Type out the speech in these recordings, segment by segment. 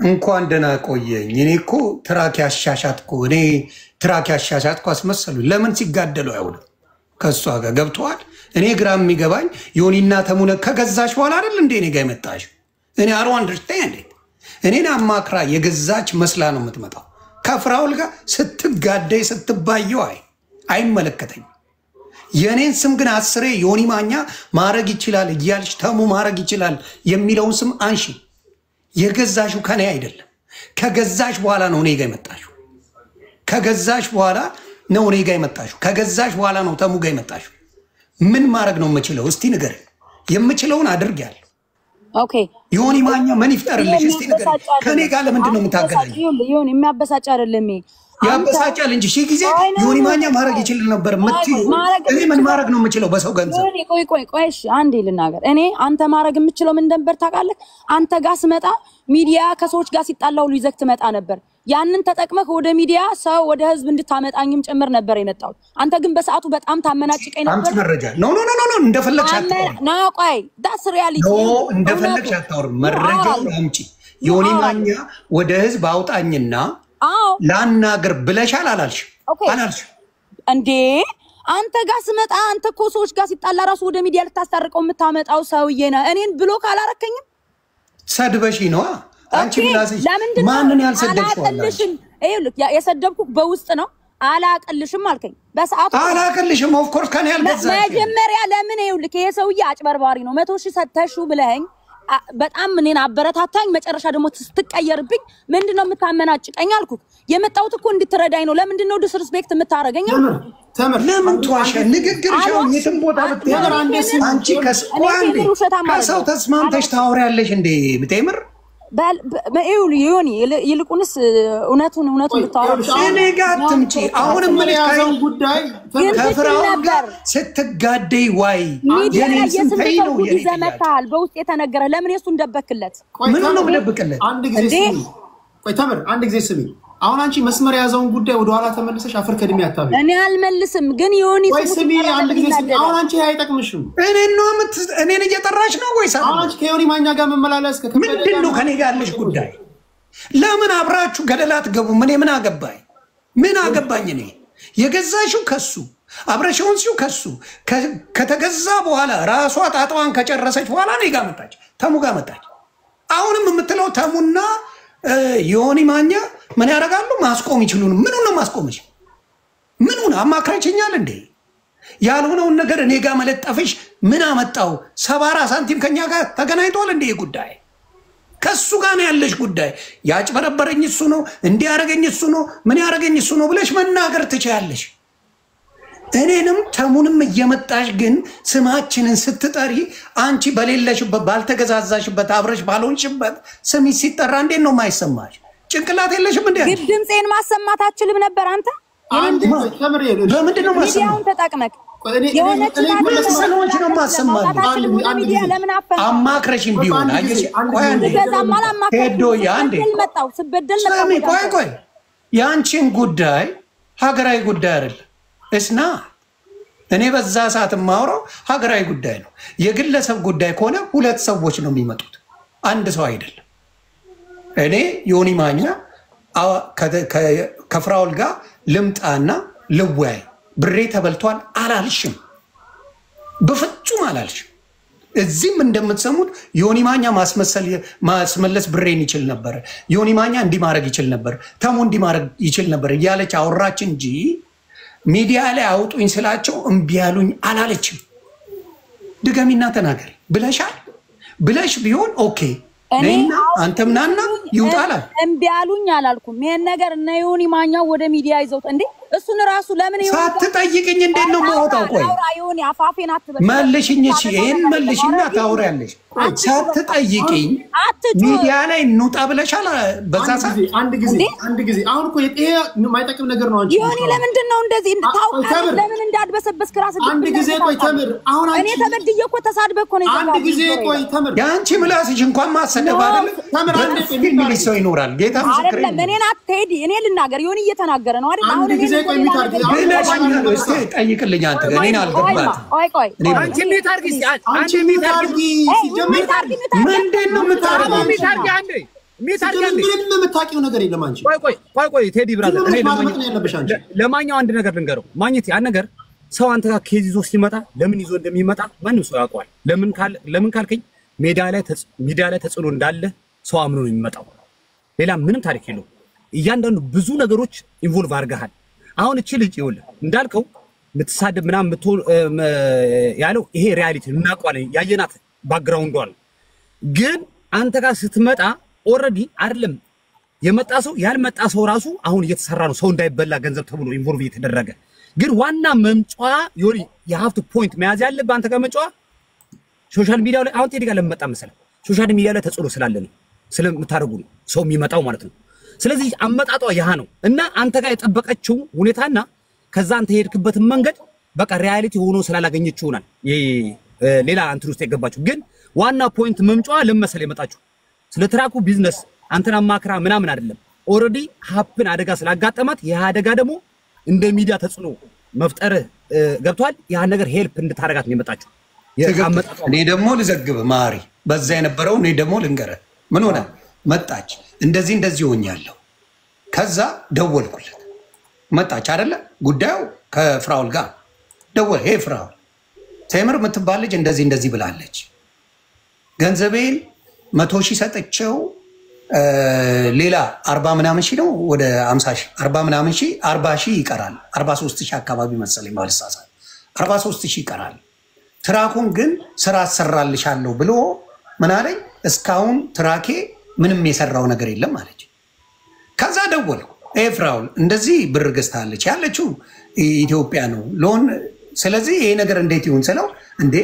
እንኳን ደህና ቆየኝ። እኔ እኮ truck ያሻሻጥኩ እኔ truck ያሻሻጥኩ አስመሰሉ። ለምን ሲጋደሉ አይውልም? ከእሷ ጋር ገብተዋል። እኔ ግራ የሚገባኝ ዮኒና ተሙነ ከገዛሽ በኋላ አይደል እንዴ እኔ ጋር የመጣሽ? እኔ I don't understand። እኔን አማክራ የገዛች መስላ ነው የምትመጣው። ከፍራውል ጋር ስትጋደይ ስትባየው አይመለከተኝም። የእኔን ስም ግን አስሬ ዮኒ ማኛ ማድረግ ይችላል እያልሽ ተሙ ማድረግ ይችላል የሚለውን ስም አንሺ። የገዛሽው ከኔ አይደለም። ከገዛሽ በኋላ ነው እኔ ጋር የመጣሽው። ከገዛሽ በኋላ ነው እኔ ጋር የመጣሽው። ከገዛሽ በኋላ ነው ተሙ ጋር የመጣሽው። ምን ማድረግ ነው የምችለው? እስቲ ንገረኝ። የምችለውን አድርጌያለሁ። Okay። ዮኒ ማኛ ምን ይፍጠርልሽ? እስቲ ንገረኝ። ከኔ ጋር ለምንድን ነው የምታገናኘው? ይሁን፣ የሚያበሳጭ አይደለም ይሄ። ያበሳጫል እንጂ ሺህ ጊዜ ዮኒ ማኛ ማድረግ ይችል ነበር የምትይው። እኔ ምን ማድረግ ነው የምችለው በሰው ገንዘብ? ቆይ ቆይ ቆይ፣ እሺ አንዴ ልናገር። እኔ አንተ ማድረግ የምችለው ምን ነበር ታውቃለህ? አንተ ጋር ስመጣ ሚዲያ ከሰዎች ጋር ሲጣላ ሁሉ ይዘህ ትመጣ ነበር። ያንን ተጠቅመህ ወደ ሚዲያ ሰው ወደ ህዝብ እንድታመጣኝም ጭምር ነበር የመጣሁት። አንተ ግን በሰዓቱ በጣም ታመናጭቀኝ ነበር። አምጪ መረጃ። No, no, no, no፣ እንደፈለግሽ አታወሪም። ና ቆይ፣ that's reality። No፣ እንደፈለግሽ አታወሪም። መረጃውን አምጪ። ዮኒ ማኛ ወደ ህዝብ አውጣኝና ላናግር ብለሻል አላልሽም? አላልሽም። እንዴ፣ አንተ ጋር ስመጣ አንተ እኮ ሰዎች ጋር ሲጣላ ራሱ ወደ ሚዲያ ልታስታርቀው የምታመጣው ሰውዬ ነህ። እኔን block አላረከኝም? ሰድበሽ ነዋ። አንቺ ምላስሽ ማንን ያልሰደብሽው? አላቅልሽም። ይኸውልህ፣ የሰደብኩህ በውስጥ ነው። አላቅልሽም አልከኝ በሰዓቱ። አላቅልሽም። Of course ከኔ ያልገዛሽ መጀመሪያ ለምን፣ ይኸውልህ፣ ይሄ ሰውዬ አጭበርባሪ ነው፣ 100,000 ሰተሽው ብለኸኝ በጣም እኔን አበረታታኝ። መጨረሻ ደግሞ ስትቀየርብኝ ምንድን ነው የምታመናጭቀኝ አልኩህ። የመጣሁት እኮ እንድትረዳኝ ነው። ለምንድን ነው disrespect የምታደርገኝ አልኩህ። ለምን ተዋሸ? ንግግርሽ አሁን የትም ቦታ ብትሄድ አንቺ ከሰው ተስማምተሽ ታወሪያለሽ እንዴ ቴምር? ዮኒ፣ ይልቁንስ እውነቱን እውነቱን ብታወራ እኔ ጋር አትምጪ። አሁንም የምልሽ ጉዳይ ከፍራውን ጋር ስትጋደይ ዋይ ሚዲያ ላይ የስንት ሰው ጉድ ይዘህ መጥተሃል። በውስጥ የተነገረ ለምን የእሱን ደበክለት? ምኑ ነው የምደብቅለት? አንድ ጊዜ ስሚ፣ ቆይ ተምር፣ አንድ ጊዜ ስሚ። አሁን አንቺ መስመር የያዘውን ጉዳይ ወደኋላ ተመልሰሽ አፈር ከድሜ አታብይ። እኔ አልመልስም፣ ግን ዮኒ ቆይ ስሚ፣ አንድ ጊዜ ስሚ። አሁን አንቺ አይጠቅምሽም። እኔን ነው እኔን እየጠራሽ ነው ወይስ አሁን አንቺ ከዮኒ ማኛ ጋር መመላለስ ምንድን ነው ከኔ ጋር ያለሽ ጉዳይ? ለምን አብራችሁ ገደል አትገቡም? እኔ ምን አገባኝ? ምን አገባኝ? እኔ የገዛሽው ከሱ አብረሽውን ሲው ከሱ ከተገዛ በኋላ ራሷ ጣጣዋን ከጨረሰች በኋላ እኔ ጋር መጣች፣ ተሙ ጋር መጣች። አሁንም የምትለው ተሙና ዮኒ ማኛ ምን ያደርጋሉ? ማስቆም ይችሉን? ምኑን ነው ማስቆም ይችል? ምኑን አማክረችኛል እንዴ? ያልሆነውን ነገር እኔ ጋር መለጠፍሽ ምን አመጣው? ሰባራ ሳንቲም ከኛ ጋር ተገናኝቷል እንዴ? ጉዳይ ከሱ ጋር ነው ያለሽ ጉዳይ። ያጭበረበረኝ እሱ ነው፣ እንዲህ ያደረገኝ እሱ ነው፣ ምን ያደረገኝ እሱ ነው ብለሽ መናገር ትችያለሽ። እኔንም ተሙንም እየመጣሽ ግን ስማችንን ስትጠሪ አንቺ በሌለሽበት ባልተገዛዛሽበት አብረሽ ባልሆንሽበት ስሚ ሲጠራ እንዴት ነው የማይሰማሽ? ጭንቅላት የለሽም እንዴ? ግን ድምፄን ማሰማት አችልም ነበር አንተ። በምንድን ነው ሚዲያውን ተጠቅመክ ስለሆንሽ ነው ማሰማት? አማክረሽም ቢሆን ሄዶ አንዴ ስሚ፣ ቆይ ቆይ፣ የአንቺን ጉዳይ ሀገራዊ ጉዳይ አይደለም እስና እኔ በዛ ሰዓት የማወራው ሀገራዊ ጉዳይ ነው። የግለሰብ ጉዳይ ከሆነ ሁለት ሰዎች ነው የሚመጡት፣ አንድ ሰው አይደለም። እኔ ዮኒ ማኛ ከፍራውል ጋር ልምጣና ልወያይ፣ ብሬ ተበልቷል አላልሽም፣ በፍጹም አላልሽም። እዚህም እንደምትሰሙት ዮኒ ማኛ ማስመለስ ብሬን ይችል ነበር፣ ዮኒ ማኛ እንዲህ ማድረግ ይችል ነበር፣ ተሙ እንዲህ ማድረግ ይችል ነበር እያለች አወራች እንጂ ሚዲያ ላይ አውጡኝ ስላቸው እምቢ ያሉኝ አላለችም። ድገሚና ተናገሪ ብለሻል። ብለሽ ቢሆን okay ነይና አንተም ናና ይውጣላል። እምቢ አሉኝ አላልኩም። ይሄን ነገር እነ ዮኒ ማኛው ወደ ሚዲያ ይዘውት እንዴ እሱን ራሱ ለምን ሳትጠይቅኝ እንዴት ነው የማወጣው? ቆይ ዮኒ አፋፌን አትበል፣ መልሽኝ። እሺ ይሄን መልሽና ታወሪያለሽ። ሳትጠይቅኝ ሚዲያ ላይ እንውጣ ብለሻል። በዛ ሰዓት አንድ ጊዜ አንድ ጊዜ አሁን እኮ ይሄ የማይጠቅም ነገር ነው። አንቺ ዮኒ ለምንድን ነው እንደዚህ ታውቃለህ? ለምን እንዳድበሰበስክ ራስህ አንድ ጊዜ ቆይ ተምር። አሁን እኔ ተበድዬ እኮ ተሳድበህ እኮ ነው። አንድ ጊዜ ቆይ ተምር። የአንቺ ምላስሽ እንኳን ማሰደብ አይደለም ተምር። አንድ የሚል ሰው ይኖራል። ጌታ ምስክሬ አይደለም። እኔን አትሄድ። እኔ ልናገር፣ ዮኒ እየተናገረ ነው አይደል? አሁን ጊዜ ቆይ ብለሽኛል። እስኪ ጠይቅልኝ አንተ እኔን አልገባትም። ቆይ ቆይ አንቺ mute አድርጊ። አንቺ mute አድርጊ። ሲጀመር ምንድን ነው የምታደርጊው? mute አድርጊ። አንዴ mute አድርጊ። ምንም የምታውቂው ነገር የለም አንቺ። ቆይ ቆይ ቆይ ቆይ ቴዲ brother፣ ዝም እኔ ብለሽ ማድመጥ ነው ያለብሽ አንቺ። ለማኛው አንድ ነገር ልንገረው። ማግኘት ያን ነገር ሰው አንተ ጋር case ይዞ ሲመጣ ለምን ይዞ እንደሚመጣ ማንም ሰው ያውቀዋል። ለምን ካልከኝ ሚዲያ ላይ ተጽዕኖ እንዳለ ሰው አምኖ ነው የሚመጣው። ሌላ ምንም ታሪክ የለውም። እያንዳንዱ ብዙ ነገሮች involve አድርገሃል። አሁን እቺ ልጅ ይኸውልህ እንዳልከው የምትሳደብ ምናምን የምትሆን ያለው ይሄ reality እናውቀዋለን፣ ያየናት background ዷ ነው። ግን አንተ ጋር ስትመጣ already አይደለም የመጣ ሰው ያልመጣ ሰው ራሱ አሁን እየተሰራ ነው፣ ሰው እንዳይበላ ገንዘብ ተብሎ involve እየተደረገ። ግን ዋና መምጫዋ ዮኒ የሀብት point መያዝ ያለብህ አንተ ጋር መምጫዋ social media ው ላይ አሁን ቴዲ ጋር ለመጣ መሰለህ social media ላይ ተጽዕኖ ስላለ ነው ስለምታደርጉ ነው ሰው የሚመጣው ማለት ነው። ስለዚህ አመጣጧ ያህ ነው እና አንተ ጋር የጠበቀችው ሁኔታና ከዛ አንተ የሄድክበትን መንገድ በቃ reality ሆኖ ስላላገኘችው ይሆናል ይሄ ሌላ እንትን ውስጥ የገባችው። ግን ዋና point መምጫዋ ለመሰለ የመጣችው ስለ truck ኡ business አንተን አማክራ ምናምን አይደለም። Already happen አደጋ ስላጋጠማት ይህ አደጋ ደግሞ እንደ ሚዲያ ተጽዕኖ መፍጠር ገብቷል። ያን ነገር help እንድታረጋት ነው የመጣችው። የአመጣጧ እኔ ደግሞ ልዘግብ ማሪ፣ በዛ የነበረው እኔ ደግሞ ልንገርህ። ምን ሆነ መጣች፣ እንደዚህ እንደዚህ ሆኛለሁ። ከዛ ደወልኩለት። መጣች አይደለ ጉዳዩ ከፍራውል ጋር ደወል። Hey ፍራውል፣ ቴምር የምትባል ልጅ እንደዚህ እንደዚህ ብላለች። ገንዘቤን 100,000 ሰጥቼው ሌላ 40 ምናምን ሺህ ነው ወደ 50 ሺህ 40 ምናምን ሺህ 40,000 ይቀራል። 43,000 አካባቢ መሰለኝ ባልሳሳት 43,000 ይቀራል። Truck ኡን ግን ስራ አሰራልሻለሁ ብሎ ምን አለኝ፣ እስካሁን truck ኤ ምንም የሰራው ነገር የለም አለች። ከዛ ደወልኩ። ኤፍራውል እንደዚህ ብር ገዝታለች ያለችው ኢትዮጵያ ነው loan። ስለዚህ ይሄ ነገር እንዴት ይሁን ስለው እንዴ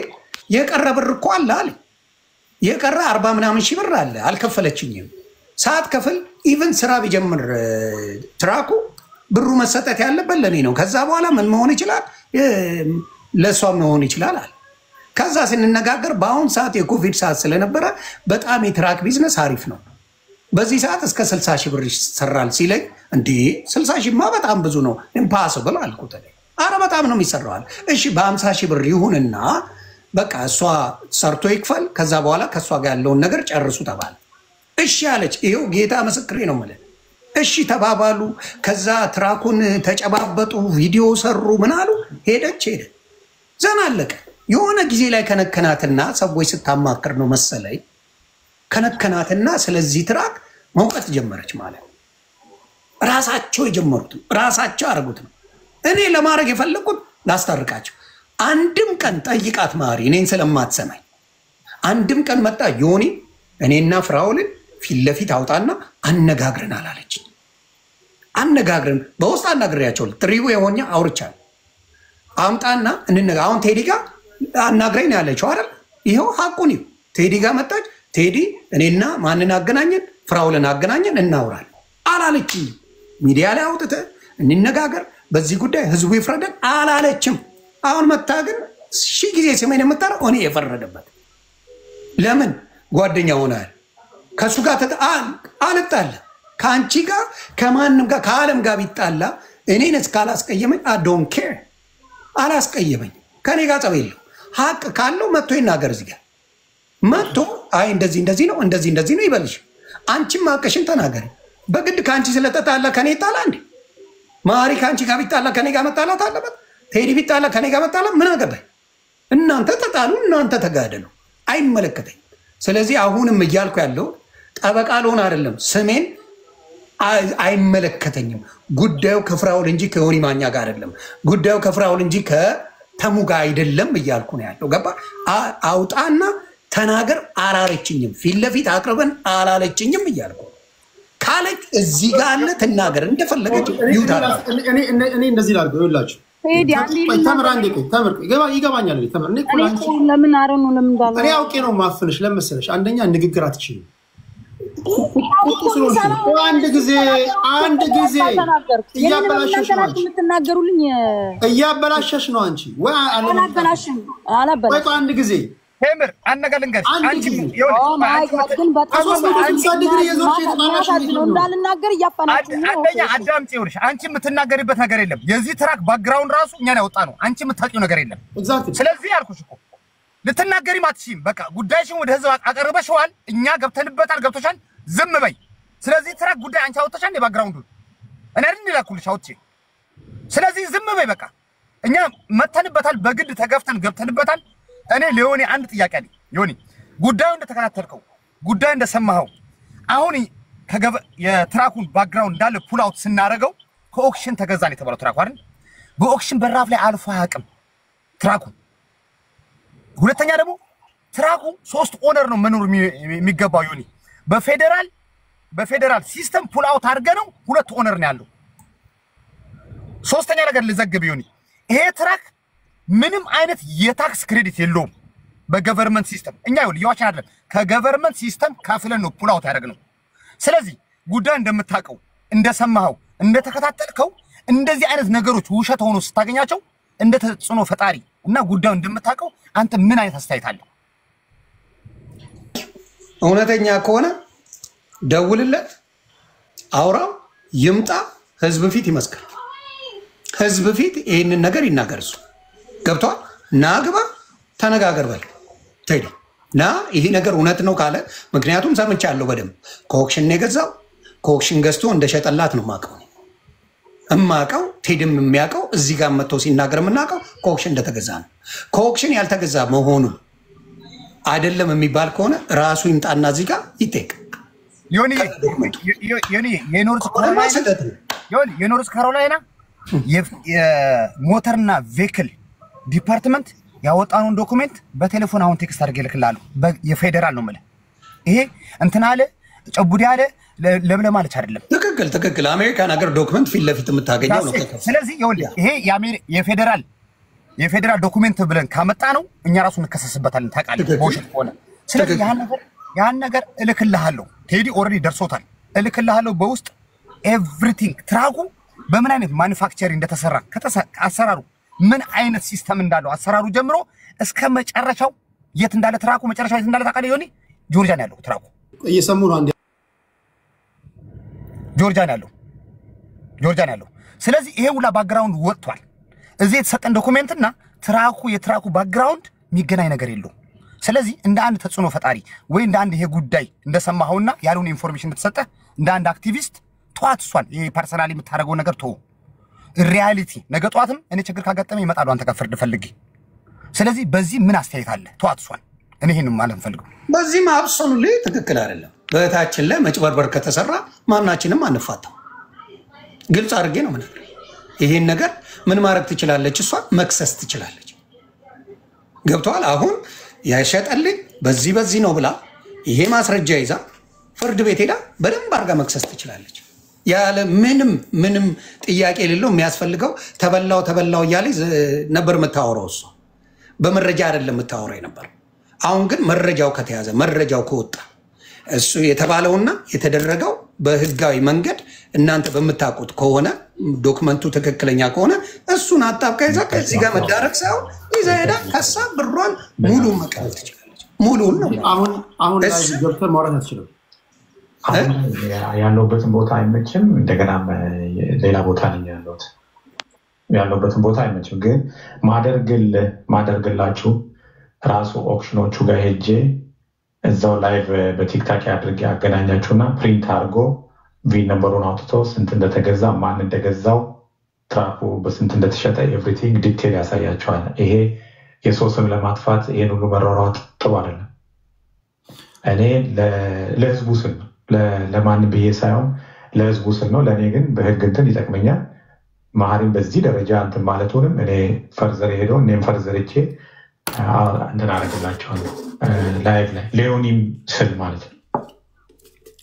የቀረ ብር እኮ አለ አለኝ። የቀረ 40 ምናምን ሺህ ብር አለ፣ አልከፈለችኝም። ሰዓት ከፍል even ስራ ቢጀምር truck ኡ ብሩ መሰጠት ያለበት ለእኔ ነው። ከዛ በኋላ ምን መሆን ይችላል ለእሷ መሆን ይችላል አለ። ከዛ ስንነጋገር በአሁን ሰዓት የኮቪድ ሰዓት ስለነበረ በጣም የ truck business አሪፍ ነው። በዚህ ሰዓት እስከ 60 ሺህ ብር ይሰራል ሲለኝ እንዴ 60 ሺህማ በጣም ብዙ ነው፣ impossible አልኩት። እኔ አረ በጣም ነው የሚሰራዋል። እሺ በ50 ሺህ ብር ይሁንና በቃ እሷ ሰርቶ ይክፈል፣ ከዛ በኋላ ከእሷ ጋር ያለውን ነገር ጨርሱ ተባለ። እሺ አለች። ይኸው ጌታ ምስክሬ ነው የምልህ። እሺ ተባባሉ። ከዛ truck ኡን ተጨባበጡ፣ ቪዲዮ ሰሩ፣ ምን አሉ። ሄደች ሄደ ዘና አለቀ። የሆነ ጊዜ ላይ ከነከናትና ሰዎች ስታማክር ነው መሰለኝ ከነከናትና ስለዚህ truck መውቀት ጀመረች ማለት ነው። ራሳቸው የጀመሩት ነው፣ ራሳቸው ያደረጉት ነው። እኔ ለማድረግ የፈለግኩት ላስታርቃቸው። አንድም ቀን ጠይቃት ማሪ፣ እኔን ስለማትሰማኝ አንድም ቀን መጣ ዮኒ እኔና ፍራውልን ፊት ለፊት አውጣና አነጋግረን አላለች። አነጋግረን በውስጥ አናግሬያቸው ጥሪው የሆኛ አውርቻለሁ። አምጣና እንነጋ አሁን ቴዲ ጋር አናግረኝ ነው ያለችው አይደል? ይኸው ሀቁን ይኸው ቴዲ ጋር መጣች። ቴዲ እኔና ማንን አገናኘን? ፍራውልን አገናኘን፣ እናውራለን አላለችኝም። ሚዲያ ላይ አውጥተህ እንነጋገር በዚህ ጉዳይ ህዝቡ ይፍረደን አላለችም። አሁን መታ ግን ሺህ ጊዜ ስሜን የምጠራው እኔ የፈረደበት ለምን ጓደኛ ሆናል? ከእሱ ጋር አልጣላ ከአንቺ ጋር ከማንም ጋር ከዓለም ጋር ቢጣላ እኔን እስካላስቀየመኝ I don't care። አላስቀየመኝ። ከእኔ ጋር ጸብ የለው። ሀቅ ካለው መጥቶ ይናገር። እዚህ ጋር መጥቶ አይ እንደዚህ እንደዚህ ነው እንደዚህ እንደዚህ ነው ይበልሽ። አንቺም ሀቅሽን ተናገሪ። በግድ ከአንቺ ስለተጣላ ከኔ ይጣላ እንዴ? ማሪ ከአንቺ ጋር ቢጣላ ከኔ ጋር መጣላት አለበት? ቴዲ ቢጣላ ከኔ ጋር መጣላት ምን አገባኝ? እናንተ ተጣሉ፣ እናንተ ተጋደሉ፣ አይመለከተኝም። ስለዚህ አሁንም እያልኩ ያለው ጠበቃ ልሆን አይደለም፣ ስሜን አይመለከተኝም። ጉዳዩ ከፍራውል እንጂ ከዮኒ ማኛ ጋር አይደለም። ጉዳዩ ከፍራውል እንጂ ከተሙ ጋር አይደለም እያልኩ ነው ያለው። ገባ? አውጣና ተናገር አላለችኝም። ፊት ለፊት አቅርበን አላለችኝም እያልኩ ነው። ካለች እዚህ ጋር አለ ትናገር፣ እንደፈለገች ይውጣ። እኔ እንደዚህ ላድርገው ይኸውላችሁ። ቴዲ አንዴ ተምር አንዴ ቆይ ተምር ቆይ ይገባኛል። እኔ ተምር እኔ እኮ እኔ ለአንቺ እኮ ለምን አረኑ ለምን እንዳለ እኔ አውቄ ነው ማፍንሽ። ለምን መሰለሽ? አንደኛ ንግግር አትችይም። ቁጡ ስለሆንሽ ነው። ቆይ አንድ ጊዜ አንድ ጊዜ እያበላሸሽ ነው አንቺ የምትናገሩልኝ እያበላሸሽ ነው አንቺ። ወይ አላበላሽም ቆይ አላበላሽም። ቆይ አንድ ጊዜ ቴምር አንድ ነገር ልንገርሽ። አንድ አንቺ ጊዜ ይኸውልሽ፣ Oh my አንቺ God ግን በጣም ከ360 ዲግሪ የዞርሽ የተጣላሽ እንዴት ነው ነው? እንዳልናገር እያፈናችሁ ነው። አንደኛ አዳምጪ። ይኸውልሽ አንቺ የምትናገሪበት ነገር የለም። የዚህ truck background ራሱ እኛን ያወጣ ነው። አንቺ የምታውቂው ነገር የለም። Exactly. ስለዚህ ያልኩሽ እኮ ልትናገሪም አትችይም። በቃ ጉዳይሽን ወደ ህዝብ አቀርበሽዋል። እኛ ገብተንበታል። ገብቶሻል። ዝም በይ። ስለዚህ truck ጉዳይ አንቺ አውጥተሻል እንዴ background ኡን? እኔ አይደል ላኩልሽ አውጥቼ። ስለዚህ ዝም በይ በቃ። እኛ መተንበታል፣ በግድ ተገፍተን ገብተንበታል። እኔ ለዮኒ አንድ ጥያቄ አለኝ። ዮኒ፣ ጉዳዩ እንደተከታተልከው፣ ጉዳዩ እንደሰማኸው፣ አሁን የ truck ኡን background እንዳለ pull out ስናደርገው ከ auction ተገዛ ነው የተባለው truck ኡ አይደል? በ auction በራፍ ላይ አልፎ አያውቅም truck ኡ። ሁለተኛ ደግሞ truck ኡ ሶስት owner ነው መኖር የሚገባው ዮኒ። በ federal system pull out አድርገ ነው ሁለት owner ነው ያለው። ሶስተኛ ነገር ልዘግብ ዮኒ፣ ይሄ truck ምንም አይነት የ tax credit የለውም በ government system። እኛ ይኸውልህ እየዋሸን አይደለም፣ ከ government system ከፍለን ነው pull out ያደረግነው። ስለዚህ ጉዳይ እንደምታውቀው፣ እንደሰማኸው፣ እንደተከታተልከው እንደዚህ አይነት ነገሮች ውሸት ሆኖ ስታገኛቸው እንደ ተጽዕኖ ፈጣሪ እና ጉዳዩ እንደምታውቀው አንተ ምን አይነት አስተያየት አለ? እውነተኛ ከሆነ ደውልለት፣ አውራው፣ ይምጣ፣ ህዝብ ፊት ይመስክር። ህዝብ ፊት ይህንን ነገር ይናገር። እሱ ገብቷል። ና ግባ፣ ተነጋገር በል ቴዲ፣ ና ይሄ ነገር እውነት ነው ካለ፣ ምክንያቱም ሰምቻለሁ በደንብ፣ ከ auction ነው የገዛው። ከ auction ገዝቶ እንደሸጠላት ነው የማውቀው እማቀው፣ ቴድም የሚያውቀው፣ እዚህ ጋር መጥቶ ሲናገር የምናውቀው ከ auction እንደተገዛ ነው። ከ auction ያልተገዛ መሆኑን አይደለም የሚባል ከሆነ ራሱ ይምጣና እዚህ ጋር ይጠይቅ። ዮኒ፣ የኖርዝ ከሆነማ ስህተት ነው። ዮኒ፣ የኖርዝ ካሮላይና የሞተርና vehicle department ያወጣነውን document በቴሌፎን አሁን text አድርጌ እልክልሃለሁ። የፌዴራል ነው የምልህ። ይሄ እንትን አለ፣ ጨቡዴ አለ፣ ለምለም አለች አይደለም። ትክክል። አሜሪካን ሀገር document ፊት ለፊት የምታገኘው ነው። ስለዚህ ይኸውልህ ይሄ የፌዴራል document ብለን ካመጣ ነው እኛ ራሱ እንከሰስበታለን። ታውቃለህ፣ በውሸት ከሆነ። ስለዚህ ያን ነገር እልክልሃለሁ። ቴዲ already ደርሶታል። እልክልሃለሁ በውስጥ everything፣ truck ኡ በምን አይነት manufacturing እንደተሰራ፣ አሰራሩ ምን አይነት system እንዳለው፣ አሰራሩ ጀምሮ እስከ መጨረሻው የት እንዳለ፣ truck ኡ መጨረሻው የት እንዳለ ታውቃለህ ዮኒ? ጆርጂያ ነው ያለው truck ኡ። እየሰሙ ነው። አንዴ። ጆርጂያ ነው ያለው። ጆርጂያ ነው ያለው። ስለዚህ ይሄ ሁላ background ወጥቷል። እዚህ የተሰጠን document ና የ truck ኡ background የሚገናኝ ነገር የለውም። ስለዚህ እንደ አንድ ተጽዕኖ ፈጣሪ ወይ እንደ አንድ ይሄ ጉዳይ እንደሰማኸውና ያልሆነ information እንደተሰጠ እንደ አንድ አክቲቪስት ተዋት። እሷን ይሄ personally የምታደርገው ነገር ተወው። Reality ነገ ጠዋትም እኔ ችግር ካጋጠመ ይመጣሉ አንተ ጋር ፍርድ ፈልጌ። ስለዚህ በዚህ ምን አስተያየት አለ? ተዋት እሷን። እኔ ይሄን ማለት እንፈልገው። በዚህም absolutely ትክክል አይደለም። በእህታችን ላይ መጭበርበር ከተሰራ ማናችንም አንፋታው። ግልጽ አድርጌ ነው የምነግርህ። ይሄን ነገር ምን ማድረግ ትችላለች? እሷ መክሰስ ትችላለች። ገብተዋል። አሁን ያሸጠልኝ በዚህ በዚህ ነው ብላ ይሄ ማስረጃ ይዛ ፍርድ ቤት ሄዳ በደንብ አድርጋ መክሰስ ትችላለች። ያለ ምንም ምንም ጥያቄ የሌለው። የሚያስፈልገው ተበላው ተበላው እያለ ነበር የምታወራው እሷ። በመረጃ አይደለም የምታወራው የነበር። አሁን ግን መረጃው ከተያዘ፣ መረጃው ከወጣ፣ እሱ የተባለውና የተደረገው በህጋዊ መንገድ እናንተ በምታውቁት ከሆነ፣ document ኡ ትክክለኛ ከሆነ፣ እሱን አጣብቃ ይዛ ከዚህ ጋር መዳረግ ሳይሆን ይዛ ሄዳ ከሳ ብሯን ሙሉ መቀበል ትችላለች። ሙሉውን ነው። አሁን ላይ ገብተህ ማውራት አትችልም። አሁን ያለሁበትን ቦታ አይመችም። እንደገናም ሌላ ቦታ ነኝ ያለሁት። ያለሁበትን ቦታ አይመችም። ግን ማደርግላችሁ ራሱ auction ኦቹ ጋር ሄጄ እዛው live በ TikTok አድርጌ አገናኛችሁና print አድርጎ VIN number ኡን አውጥቶ ስንት እንደተገዛ፣ ማን እንደገዛው፣ truck ኡ በስንት እንደተሸጠ everything detail ያሳያቸዋል። ይሄ የሰው ስም ለማጥፋት ይሄን ሁሉ መሯሯጥ ጥሩ አይደለም። እኔ ለህዝቡ ስል ነው፣ ለማንም ብዬ ሳይሆን ለህዝቡ ስል ነው። ለእኔ ግን በህግ እንትን ይጠቅመኛል። መሀሪም በዚህ ደረጃ እንትን ማለቱንም እኔ further ሄደው እኔም further ሄጄ እንትን አደርግላቸዋለሁ live ላይ ሌዮኒም ስል ማለት ነው።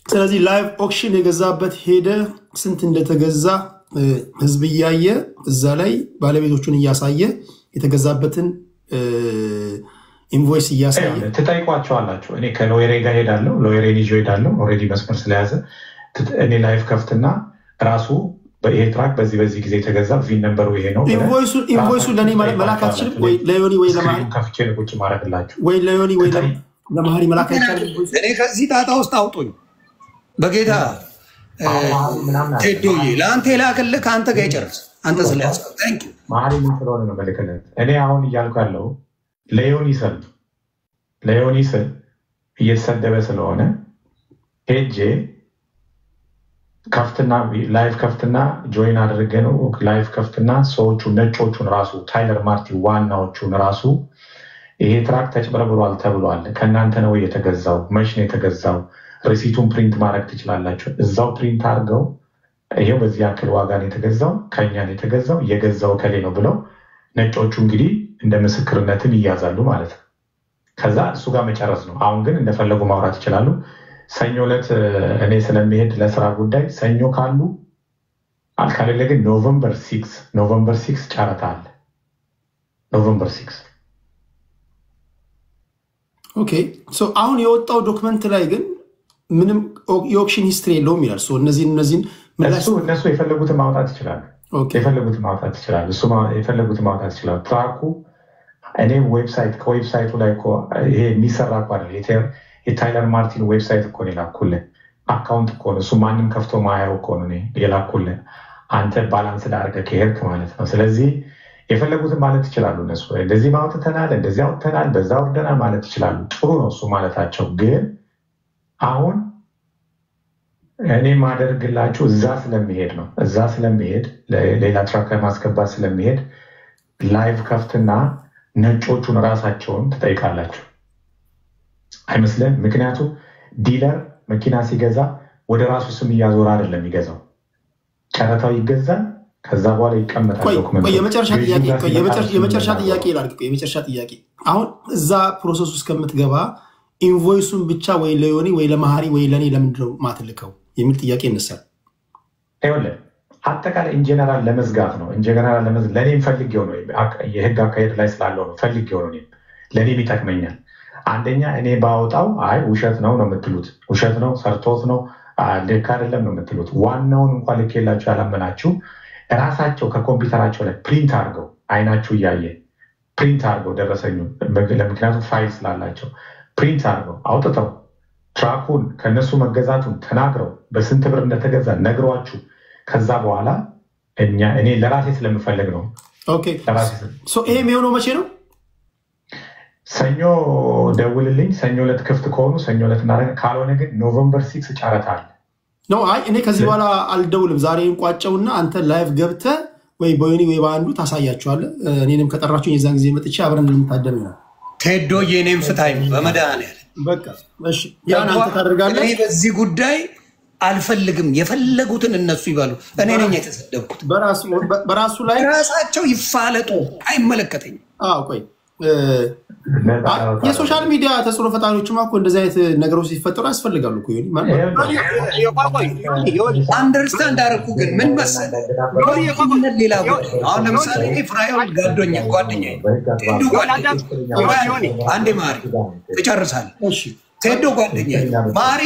ስለዚህ live auction የገዛበት ሄደ ስንት እንደተገዛ ህዝብ እያየ፣ እዛ ላይ ባለቤቶቹን እያሳየ፣ የተገዛበትን invoice እያሳየ ትጠይቋቸዋላችሁ። እኔ ከ lawyer ኤ ጋር ሄዳለሁ፣ lawyer ኤን ይዤ ሄዳለሁ። Already መስመር ስለያዘ እኔ live ከፍትና ራሱ ይሄ truck በዚህ በዚህ ጊዜ የተገዛ፣ VIN number ኡ ይሄ ነው። Invoice ኡ ለእኔ መላክ አትችልም ወይ? ለዮኒ ወይ ለመሀሪ ከፍቼ ቁጭ ማድረግላችሁ። ወይ ለዮኒ ወይ ለመሀሪ መላክ አይቻልም? እኔ ከዚህ ጣጣ ውስጥ አውጡኝ በጌታ። ቴዶዬ፣ ለአንተ የላክልህ ከአንተ ጋር ይጨርስ። አንተ ስለያዝከው thank you። መሀሪ ምን ስለሆነ ነው መልክለት። እኔ አሁን እያልኩ ያለው ለዮኒ ስል እየተሰደበ ስለሆነ ሄጄ ከፍትና live ከፍትና join አድርገ ነው live ከፍትና ሰዎቹ ነጮቹን ራሱ ታይለር ማርቲን ዋናዎቹን ራሱ ይሄ truck ተጭበርብሯል ተብሏል፣ ከእናንተ ነው የተገዛው፣ መች ነው የተገዛው? Receipt ኡን print ማድረግ ትችላላችሁ። እዛው print አድርገው ይሄው በዚህ ያክል ዋጋ ነው የተገዛው፣ ከኛ ነው የተገዛው፣ የገዛው ከሌ ነው ብለው ነጮቹ እንግዲህ እንደ ምስክርነትም ይያዛሉ ማለት ነው። ከዛ እሱ ጋር መጨረስ ነው። አሁን ግን እንደፈለጉ ማውራት ይችላሉ። ሰኞ ዕለት እኔ ስለሚሄድ ለስራ ጉዳይ ሰኞ ካሉ አልካሌለ ግን November 6፣ November 6 ጨረታ አለ። November 6። Okay, so አሁን የወጣው document ላይ ግን ምንም የ auction history የለውም ይላል። So እነዚህን ምላሽ እሱ እነሱ የፈለጉትን ማውጣት ይችላሉ። የፈለጉትን ማውጣት ይችላሉ። እሱ የፈለጉትን ማውጣት ይችላሉ። Truck ኡ እኔ website ከ website ኡ ላይ እኮ ይሄ የሚሰራ እኮ አይደል። የታይለር ማርቲን website እኮ ነው የላኩልህ። Account እኮ ነው እሱ፣ ማንም ከፍቶ ማያየው እኮ ነው እኔ የላኩልህ። አንተ balance አድርገህ ከሄድክ ማለት ነው። ስለዚህ የፈለጉትን ማለት ይችላሉ። እነሱ እንደዚህ አውጥተናል፣ እንደዚህ አውጥተናል፣ በዛ ወርደናል ማለት ይችላሉ። ጥሩ ነው እሱ ማለታቸው። ግን አሁን እኔ ማደርግላችሁ እዛ ስለሚሄድ ነው። እዛ ስለሚሄድ ሌላ truck ለማስገባት ስለሚሄድ live ከፍትና ነጮቹን ራሳቸውን ትጠይቃላችሁ። አይመስልም? ምክንያቱም dealer መኪና ሲገዛ ወደ ራሱ ስም እያዞረ አይደለም የሚገዛው። ጨረታው ይገዛል፣ ከዛ በኋላ ይቀመጣል ቆይ document ኡ። ቆይ፣ የመጨረሻ ገዢው ጥያቄ ጋር ቆይ፣ ሲመጣ እሱ የመጨረሻ ጥያቄ የሚናገረው። ላድርግ። ቆይ፣ የመጨረሻ ጥያቄ፣ አሁን እዛ process ውስጥ ከምትገባ invoice ኡን ብቻ ወይ ለዮኒ ወይ ለመሀሪ ወይ ለእኔ ለምንድን ነው ማትልከው የሚል ጥያቄ ይነሳል። ይኸውልህ አጠቃላይ in general ለመዝጋት ነው። In general ለመዝጋት ለእኔም ፈልጌው ነው። የህግ አካሄድ ላይ ስላለው ነው ፈልጌው ነው። እኔም ለእኔም ይጠቅመኛል። አንደኛ እኔ ባወጣው አይ ውሸት ነው ነው የምትሉት፣ ውሸት ነው ሰርቶት ነው ልክ አይደለም ነው የምትሉት። ዋናውን እንኳን ልኬላችሁ ያላመናችሁ ራሳቸው ከኮምፒውተራቸው ላይ print አድርገው አይናችሁ እያየ print አድርገው ደረሰኙ፣ ምክንያቱም ፋይል ስላላቸው print አድርገው አውጥተው truck ኡን ከነሱ መገዛቱን ተናግረው በስንት ብር እንደተገዛ ነግሯችሁ ከዛ በኋላ እኛ እኔ ለራሴ ስለምፈልግ ነው። Okay ለራሴ So ይሄ የሚሆነው መቼ ነው? ሰኞ ደውልልኝ። ሰኞ ዕለት ክፍት ከሆኑ ሰኞ ዕለት እናደርግ፣ ካልሆነ ግን November 6 ጨረታ አለ። ነው አይ እኔ ከዚህ በኋላ አልደውልም። ዛሬ እንቋጨውና አንተ live ገብተህ ወይ በዮኒ ወይ በአንዱ ታሳያቸዋለህ። እኔንም ከጠራችሁኝ የዛን ጊዜ መጥቼ አብረን እንታደም ይሆናል። ቴዶ የኔም ፍታኝ በመድኃኒዓለም። በቃ እሺ፣ ያን አንተ ታደርጋለህ። እኔ በዚህ ጉዳይ አልፈልግም። የፈለጉትን እነሱ ይበሉ። እኔ ነኝ የተሰደብኩት። በራሱ ላይ ራሳቸው ይፋለጡ፣ አይመለከተኝም። አዎ ቆይ፣ የ social media ተጽዕኖ ፈጣሪዎችማ እኮ እንደዚህ አይነት ነገሮች ሲፈጠሩ ያስፈልጋሉ እኮ ዮኒ። Understand አደረኩ። ግን ምን መሰለህ ሌላ ጉዳይ ነው። አሁን ለምሳሌ እኔ ፍራዮን ጓደኛ ጓደኛዬ ቴዶ ጓደኛዬ፣ አንዴ ማሪ ትጨርሳለህ። ቴዶ ጓደኛዬ፣ ማሪ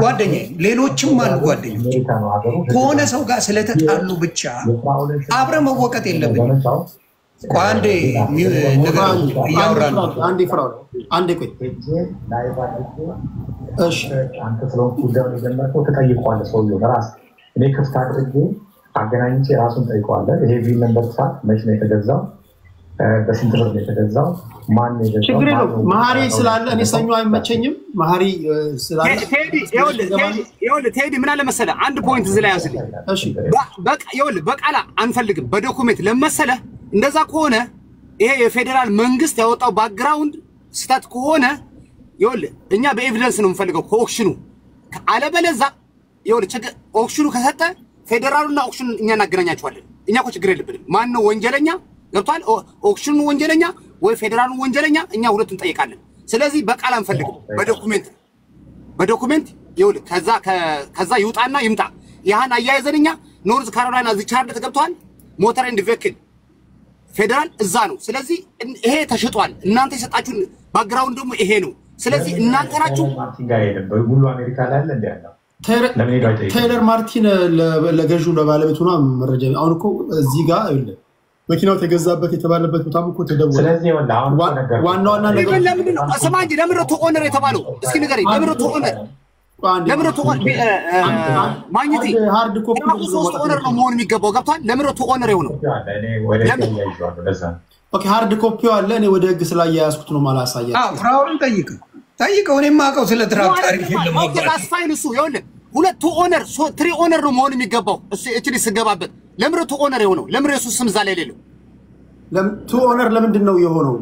ጓደኛዬ፣ ሌሎችም አሉ ጓደኞች። ከሆነ ሰው ጋር ስለተጣሉ ብቻ አብረ መወቀጥ የለብኝም። ቆይ አንዴ ንገረው፣ እያወራን ነው። አንዴ ፍራው፣ አንዴ ቆይ። እሺ። አንተ ስለሆንክ ጉዳዩን የጀመርከው ትጠይቀዋለህ። ሰውዬው ራስ እኔ ክፍት አድርጌ አገናኝቼ ራሱን ጠይቀዋለህ። ይሄ VIN number truck መች ነው የተገዛው? በስንት ብር ነው የተገዛው? ማን ነው የገዛው? ችግር ማን የለውም። ነው መሀሪ ስላለ እኔ ሰኞ አይመቸኝም። መሀሪ ስላለ ቴዲ ይኸውልህ፣ ቴዲ ምን አለ መሰለህ፣ አንድ point እዚህ ላይ ያዝልኝ። እሺ። በቃ ይኸውልህ፣ በቃላ አንፈልግም፣ በ document ለመሰለህ። እንደዛ ከሆነ ይሄ የፌዴራል መንግስት ያወጣው background ስህተት ከሆነ ይኸውልህ እኛ በ evidence ነው የምንፈልገው ከ auction ኑ። አለበለዛ ይኸውልህ ችግር auction ኑ ከሰጠ ፌዴራሉና auction ኑ እኛ እናገናኛቸዋለን። እኛ እኮ ችግር የለብንም። ማን ነው ወንጀለኛ ገብቷል? Auction ኑ ወንጀለኛ ወይ ፌዴራሉ ወንጀለኛ፣ እኛ ሁለቱን እንጠይቃለን። ስለዚህ በቃል አንፈልግም፣ በ document፣ በ document። ይኸውልህ ከዛ ይውጣና ይምጣ። ያህን አያይዘን እኛ ኖርዝ ካሮላይና እዚህ ቻርለት ገብቷል። Motor and vehicle ፌዴራል እዛ ነው። ስለዚህ ይሄ ተሽጧል። እናንተ የሰጣችሁን background ደግሞ ይሄ ነው። ስለዚህ እናንተ ናችሁ ማርቲን ጋር ሄደን ሁሉ አሜሪካ ላይ አለ እንዲ ያለው ለምን ሄዶ አይጠይቅም? ቴይለር ማርቲን ለገዢው ለባለቤቱ ነው መረጃ። አሁን እኮ እዚህ ጋር ይኸውልህ መኪናው ተገዛበት የተባለበት ቦታም እኮ ተደወለ። ስለዚህ ይኸውልህ አሁን እኮ ነገርኩህ። ዋና ዋና even ነገሮች ለምንድን ነው፣ ስማ እንጂ፣ ለምንድን ነው to owner የተባለው? እስኪ ንገረኝ። ለምንድን ነው to owner ለምንድን ነው to ማግኘት hard copy ራሱ ሶስት owner ነው መሆን የሚገባው። ገብቷል? ለምንድን ነው to owner የሆነው? እኔ ወደ ህግ እያይዤዋለሁ። ለዛ ነው። Okay፣ hard copy ው አለ። እኔ ወደ ህግ ስላያያዝኩት ነው ማላሳያቸው። ፍራውን ጠይቀው ጠይቀው። እኔ የማውቀው ስለ truck ታሪክ የለም። Okay, that's fine። እሱ ይኸውልህ ሁለቱ owner three owner ነው መሆን የሚገባው። እሱ እቺ ስገባበት ለምረ two owner የሆነው ለምረ የሱ ስም እዛ ላይ የሌለው Two owner ለምንድን ነው የሆነው?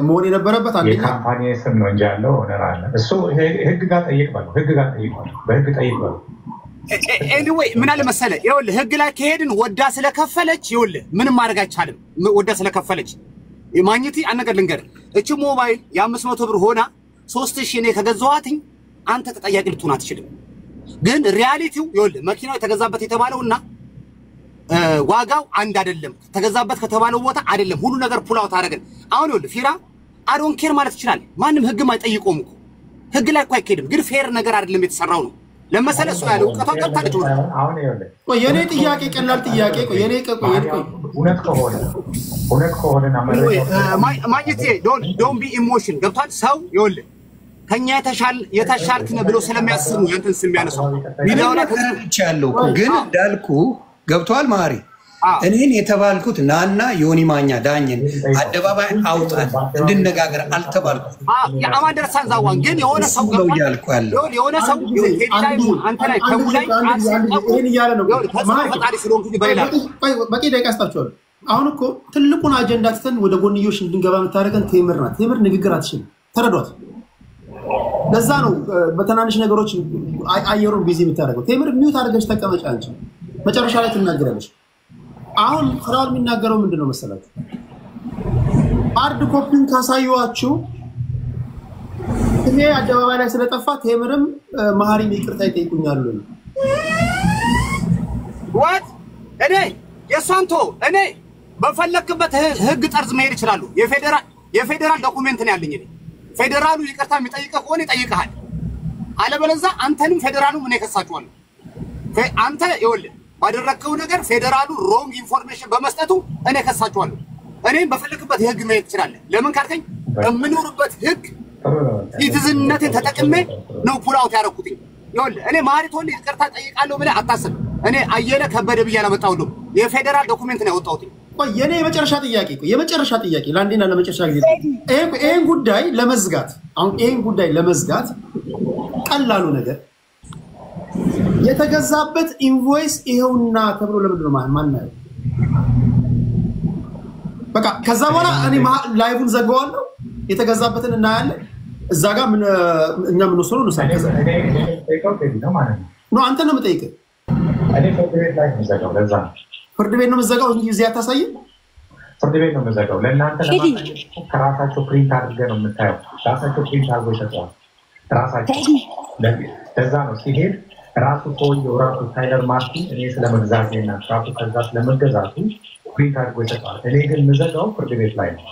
መሆን የነበረበት አንደኛ የ company ስም ነው እንጂ ያለው owner አለ። እሱ ህግ ጋር ጠይቅ በለው፣ ህግ ጋር ጠይቅ በለው፣ በህግ ጠይቅ በለው። Anyway ምን አለ መሰለህ፣ ይኸውልህ ህግ ላይ ከሄድን ወዳ ስለከፈለች ይኸውልህ ምንም ማድረግ አይቻልም። ወዳ ስለከፈለች ማግኘት አንድ ነገር ልንገርህ፣ እቺ ሞባይል የ500 ብር ሆና 3000 እኔ ከገዛኋትኝ አንተ ተጠያቂ ልትሆን አትችልም። ግን reality ው ይኸውልህ መኪናው የተገዛበት የተባለውና ዋጋው አንድ አይደለም። ተገዛበት ከተባለው ቦታ አይደለም። ሁሉ ነገር pull out አደረግን። አሁን ይኸውልህ ፊራ I don't care ማለት ይችላል። ማንም ህግም አይጠይቀውም እኮ ህግ ላይ እኮ አይኬድም። ግን fair ነገር አይደለም የተሰራው ነው ለመሰለ እሱ ያለ እውቀቷ ገብታለች። አሁን ይኸውልህ ቆይ የኔ ጥያቄ ቀላል ጥያቄ ቆይ የኔ ቆይ ቆይ እውነት ከሆነ እውነት ከሆነና ማግኘት don't be emotion ገብቷል። ሰው ይኸውልህ ከኛ የተሻልክ ነህ ብሎ ስለሚያስቡ ያንተን ስም የሚያነሳው ሚዲያው ላይ ተረድቻለሁ እኮ ግን እንዳልኩ ገብቷል። ማሪ እኔን የተባልኩት ናና ዮኒ ማኛ ዳኝን አደባባይ አውጣን እንድነጋገር አልተባልኩም። የአማን ዛዋን ግን የሆነ ሰው ነው እያልኩ ያለው የሆነ ሰው አንተ ላይ ተሙ ላይ ይሄን እያለ ነው። ፈጣሪ ስለሆንኩ በሌላ በቂ ደቂቃ ስጣችኋለሁ። አሁን እኮ ትልቁን አጀንዳ ትተን ወደ ጎንዮሽ እንድንገባ የምታደርገን ቴምር ናት። ቴምር ንግግር አትችልም፣ ተረዷት። ለዛ ነው በትናንሽ ነገሮች አየሩን busy የምታደርገው። ቴምር mute አድርገሽ ተቀመጭ፣ አንቺ መጨረሻ ላይ ትናገራለሽ። አሁን ፍራውን የሚናገረው ምንድን ነው መሰላችሁ? Hard copy ን ካሳየኋችሁ ስሜ አደባባይ ላይ ስለጠፋ ቴምርም መሀሪም ይቅርታ ይጠይቁኛሉ። What እኔ የእሷን ቶ እኔ በፈለክበት ህግ ጠርዝ መሄድ ይችላሉ። የፌዴራል document ነው ያለኝ እኔ። ፌዴራሉ ይቅርታ የሚጠይቅህ ከሆነ ይጠይቅሃል። አለበለዚያ አንተንም ፌዴራሉ ምን ይከሳችኋል። አንተ ይኸውልህ ባደረግከው ነገር ፌዴራሉ wrong information በመስጠቱ እኔ ከሳችኋለሁ። እኔም በፈለክበት የህግ መሄድ ትችላለህ። ለምን ካልከኝ በምኖርበት ህግ citizen ነቴን ተጠቅሜ ነው pull out ያደረኩትኝ። ይኸውልህ እኔ ማሪት ወንድ ይቅርታ ጠይቃለሁ ብለህ አታስብ። እኔ አየለ ከበደ ብዬ አላመጣሁልህም። የፌዴራል document ነው ያወጣሁት። ቆይ የኔ የመጨረሻ ጥያቄ ቆይ የመጨረሻ ጥያቄ ለአንዴና ለመጨረሻ ጊዜ ይሄን ጉዳይ ለመዝጋት አሁን ይሄን ጉዳይ ለመዝጋት ቀላሉ ነገር የተገዛበት invoice ይሄውና ተብሎ ለምንድን ነው ማናየው? በቃ ከዛ በኋላ እኔ live ኡን ዘጋዋለሁ። የተገዛበትን እናያለን። እዛ ጋር ምን እኛ ምን ወሰኑ ነው ሳይከዛ ነው አንተ ነው የምጠይቅህ። እኔ ፍርድ ቤት ላይ ነው የምዘጋው። ለዛ ነው ፍርድ ቤት ነው የምዘጋው እንጂ እዚህ አታሳይም። ፍርድ ቤት ነው የምዘጋው። ለእናንተ ለማሳየት ከራሳቸው print አድርገህ ነው የምታየው። ራሳቸው print አድርገው ይሰጠዋል። ራሳቸው ለዛ ነው ሲሄድ ራሱ ሰውየው ራሱ ታይለር ማርቲን እኔ ስለመግዛቴና ራሱ ከዛ ስለመገዛቱ print አድርጎ ይሰጠዋል። እኔ ግን የምዘጋው ፍርድ ቤት ላይ ነው።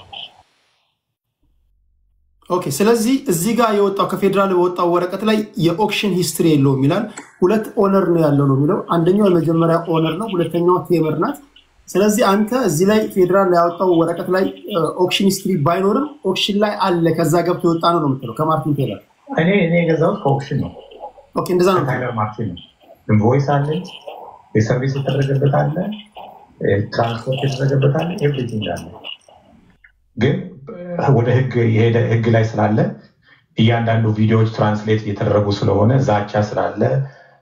Okay። ስለዚህ እዚህ ጋር የወጣው ከፌዴራል የወጣው ወረቀት ላይ የ auction history የለውም ይላል። ሁለት owner ነው ያለው ነው የሚለው። አንደኛው የመጀመሪያ owner ነው፣ ሁለተኛው ቴምር ናት። ስለዚህ አንተ እዚህ ላይ ፌዴራል ያወጣው ወረቀት ላይ auction history ባይኖርም auction ላይ አለ፣ ከዛ ገብቶ የወጣ ነው ነው የምትለው ከማርቲን ቴለር። እኔ የገዛሁት ከ auction ነው። Okay፣ እንደዛ ነው። ታይለር ማርቲን ነው። Invoice አለ፣ የ service የተደረገበት አለ፣ ትራንስፖርት የተደረገበት አለ፣ everything አለ። ግን ወደ ህግ የሄደ ህግ ላይ ስላለ እያንዳንዱ ቪዲዮዎች translate እየተደረጉ ስለሆነ ዛቻ ስላለ